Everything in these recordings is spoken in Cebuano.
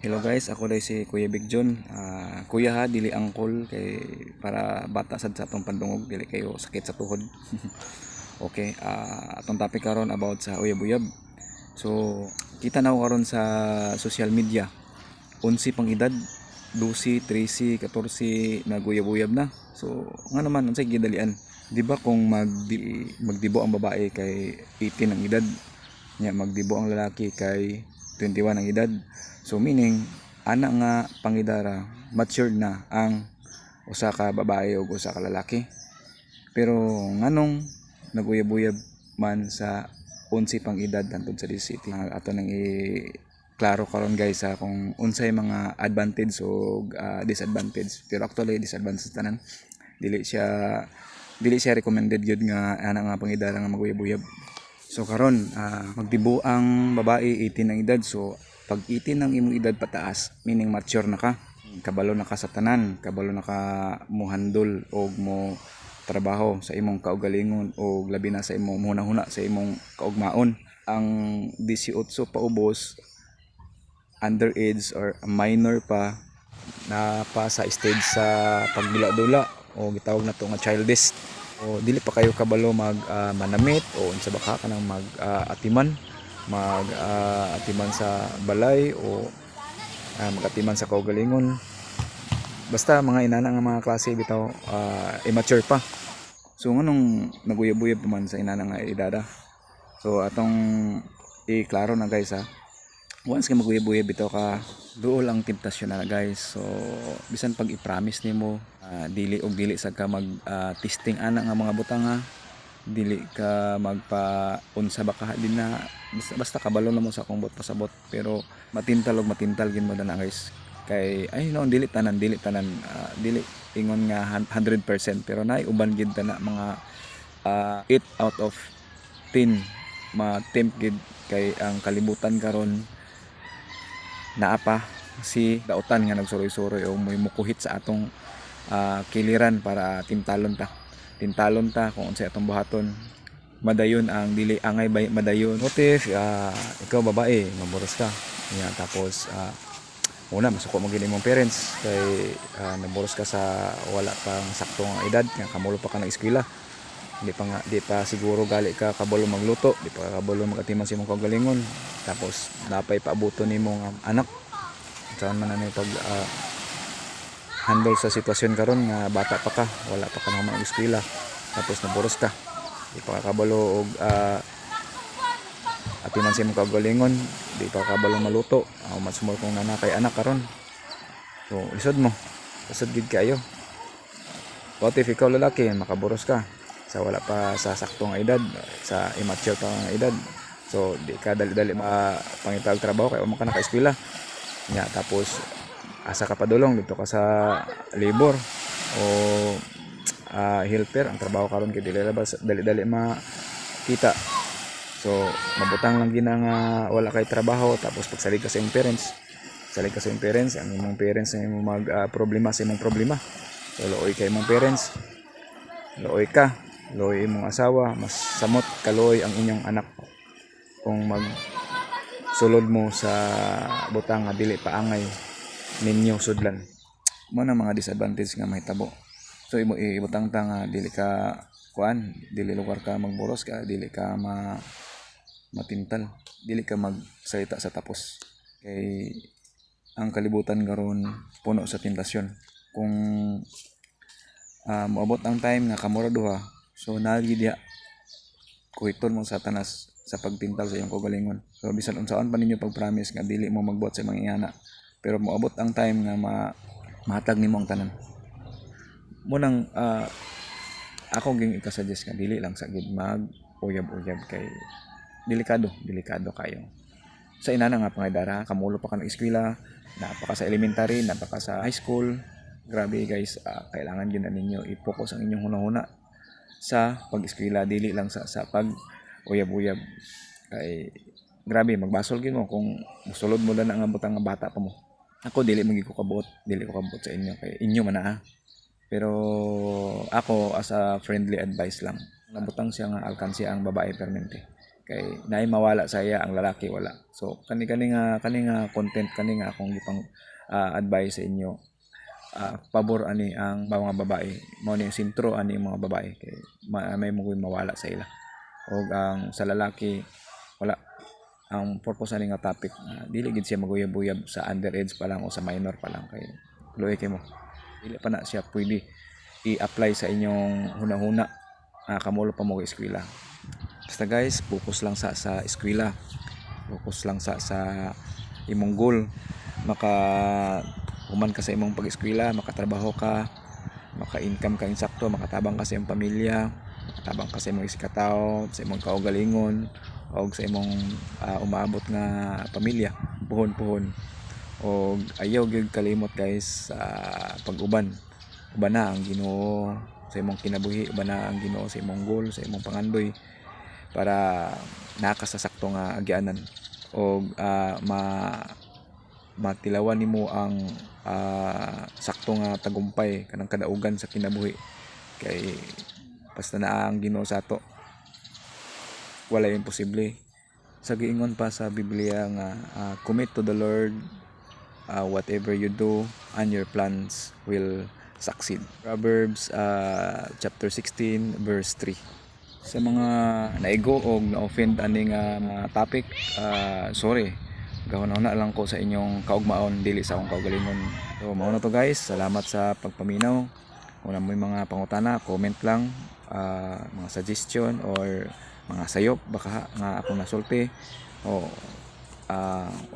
Hello guys, ako diay si Kuya Big John. Kuya ha, dili uncle kay para bata sad sa atong pandungog, dili kayo sakit sa tuhod. Okay, atong topic karon about sa uyab-uyab. So, kita na ko karon sa social media. 11 pang edad, 12, 13, 14 naguyab-uyab na. So, nga naman unsay gidalian? Di ba kung magdibo ang babae kay 18 ang edad, nya magdibo ang lalaki kay 21 ang edad. So meaning ana nga pangidara matured na ang usa ka babae ug usa ka lalaki. Pero nganong naguyab-uyab man sa 11 pang edad hantod sa 17? Ato nang i klaro karon guys ha, kung unsay mga advantage o disadvantage. Pero actually disadvantage tanan. Dili siya recommended gyud nga ana nga pangidara nga maguyab-uyab. So karon magdibo ang babae 18 ang edad. So pag 18 ang imong edad pataas, meaning mature na ka. Kabalo na ka sa tanan, kabalo na ka mo handle og mo trabaho sa imong kaugalingon o labi na sa imong hunahuna, sa imong kaugmaon. Ang 18 paubos, underage or minor pa, na pa sa stage sa pagdula-dula o gitawag na to nga childish o dili pa kayo kabalo mag manamit o unsa ba ka kanang mag atiman, mag atiman sa balay o magatiman sa kaugalingon, basta mga inana nga mga klase bitaw, immature pa. So nganong naguyab-uyab pa man sa inana nga edada? So atong i-klaro na guys ha, once nga maguyab-uyab bitaw ka, duol ang temptasyon na guys. So bisan pag i-promise nimo dili og dili sad ka mag testing ana nga mga butang ha, dili ka magpa unsa ba ka din na basta, basta kabalo na mo sa akong buot pasabot, pero matintal og matintal gin mo na guys. Kay ay no, dili tanan, dili ingon nga 100%, pero naay uban gid na mga 8 out of 10 ma-tempt gid kay ang kalibutan karon naa pa si dautan nga nagsuroy-suroy o may mukuhit sa atong kiliran para tintalon ta kung unsay atong buhaton. Madayon ang dili angay bay madayon. What if ikaw babae maboros ka ya, tapos una masuko mo gid imong parents kay naboros ka sa wala pang saktong edad nga kamulo pa ka ng eskwela, di pa nga, di pa siguro gali ka kabalo magluto, di pa ka kabalo magatiman sa imong kaugalingon, tapos napay paabuton nimo nga anak. Saan man ano pag handle sa sitwasyon karon nga bata pa ka, wala pa ka naman eskwela, tapos naboros ka, di pa ka kabalo og atiman sa imong kaugalingon, di pa ka kabalo maluto, mas more kung nana kay anak karon. So lisod mo, lisod gid kayo. What if ikaw lalaki makaboros ka sa wala pa sa saktong edad, sa immature pa nga edad? So di ka dali-dali mapangita og trabaho kay wa man ka naka-eskwela nya, tapos asa ka padulong? Dito ka sa labor o helper ang trabaho karon kay dili ra ba dali-dali makita. So mabutang lang gina nga wala kay trabaho, tapos pagsalig ka sa imong parents, salig ka sa imong parents, ang imong parents ang imong mag problema sa imong problema. So luoy kay imong parents, luoy ka, luoy imong asawa, mas samot kaluoy ang inyong anak kung mag sulod mo sa butang nga dili pa angay ninyo sudlan. Mo na mga disadvantage nga mahitabo. So imo ibutang ta nga dili ka kuan, dili lugar ka magboros ka, dili ka matintal, dili ka magsalita sa tapos kay ang kalibutan karon puno sa tentasyon. Kung moabot ang time nga kamo ra duha, so naa gyud diha kuhiton mo sa Satanas sa pagtintal sa iyong kaugalingon. So bisan unsaon pa ninyo pag-promise nga dili mo magbuhat sa mga ingana, pero moabot ang time nga mahatag nimo ang tanan mo. Nang ako ging ika-suggest nga dili lang sa gid mag uyab-uyab kay delikado, delikado kayo sa inana nga pangidara. Kamulo pa ka ng eskwela, naa pa ka sa elementary, naa pa ka sa high school. Grabe guys, kailangan gyud na ninyo i-focus ang inyong hunahuna sa pag-eskwela, dili lang sa pag uyab-uyab kay grabe magbasol gyud mo kung musulod mo na nga butang nga bata pa mo. Ako dili man gyud ko kabuot, dili ko kabuot sa inyo kay inyo man na ah. Pero ako as a friendly advice lang, nabutang siya nga alkansi ang babae permente. Kay naay mawala sa iya, ang lalaki wala. So kani nga content, kani nga akong gipang advice sa inyo, pabor ani ang mga babae. Mao ni sentro ani ang mga babae kay may mo'y mawala sa ila. Og ang sa lalaki, wala. Ang purpose ani nga topic, dili gid siya maguyab-uyab sa underage pa lang o sa minor pa lang kay luoy kay mo. Dili pa na siya pwede i-apply sa inyong hunahuna, kamulo pa mo eskwela. Basta guys, focus lang sa eskwela. Focus lang sa imong goal. Maka human ka sa imong pag-eskwela, makatrabaho ka, maka-income ka insakto, makatabang ka sa imong pamilya, makatabang ka sa imong isigkatawo, sa imong kaugalingon, o sa imong umaabot nga pamilya, puhon-puhon. Og ayaw gyud kalimot, guys, sa pag-uban. Uban na ang Ginoo sa imong kinabuhi, uban na ang Ginoo sa imong goal, sa imong pangandoy para naa ka sa sakto nga agianan og ma matilawan nimo ang sakto nga tagumpay, kanang kadaugan sa kinabuhi, kay basta naa ang Ginoo sa ato, wala imposible. Sa giingon pa sa Biblia nga "Commit to the Lord whatever you do and your plans will succeed." Proverbs chapter 16 verse 3. Sa mga naigo og na-offend ani nga mga topic, sorry. Gahuna lang ko sa inyong kaugmaon, dili sa akong kaugalingon. So mao na to, guys. Salamat sa pagpaminaw. Kung naa moy mga pangutana, comment lang, mga suggestion or mga sayop baka nga akong nasulti o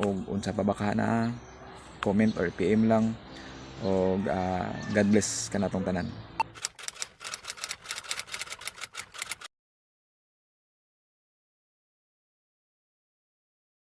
og unsa pa baka na, comment or PM lang og God bless kanatong tanan.